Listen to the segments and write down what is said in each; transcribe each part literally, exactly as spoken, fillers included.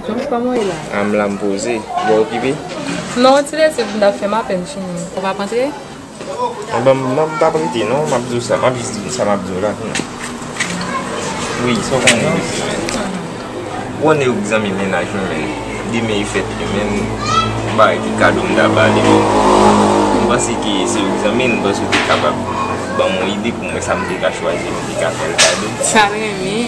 Jones, kòman w ye la? A, m la, m poze. Ou pa okipe? Non, ti lese pou m ta fè m apèn fini. Ou p ap antre? Bon, m, m p ap rete non, m ap di w sa, m ap jis di w sa m ap di w la. Wi, sa w konnen. Ou konnen ou k zanmi mennaj mwen, men demen e fèt li, men bagay ki kado m ta ba li, men m panse ke se ou k zanmi, m panse ou te kapab ban m yon ide pou mwen sa m te ka chwazi, m te ka fè l kado. Sa l renmen.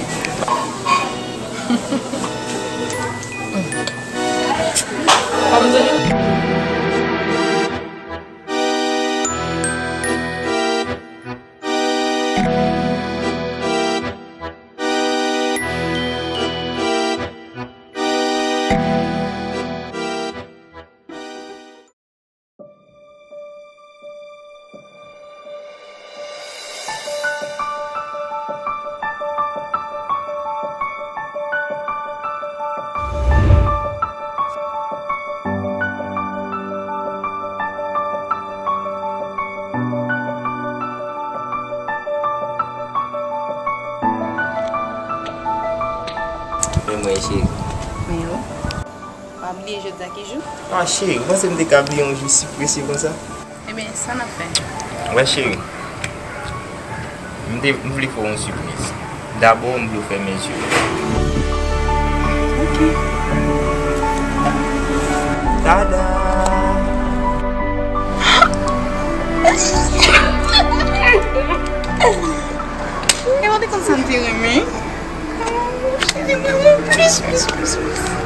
Men mwen, cheri. Men yo. Pa bliye jodi a ki jou? A, cheri, ou panse m te ka bliye yon jou si presye konsa? Ebyen, sa n ap fè? Wè, cheri, m te, m vle fè w yon sipriz. Dabò, m vle w fèmen zye w. Ok. Tada! E w te konn sa m te renmen? Cheri, m renmen w plis, plis, plis, plis.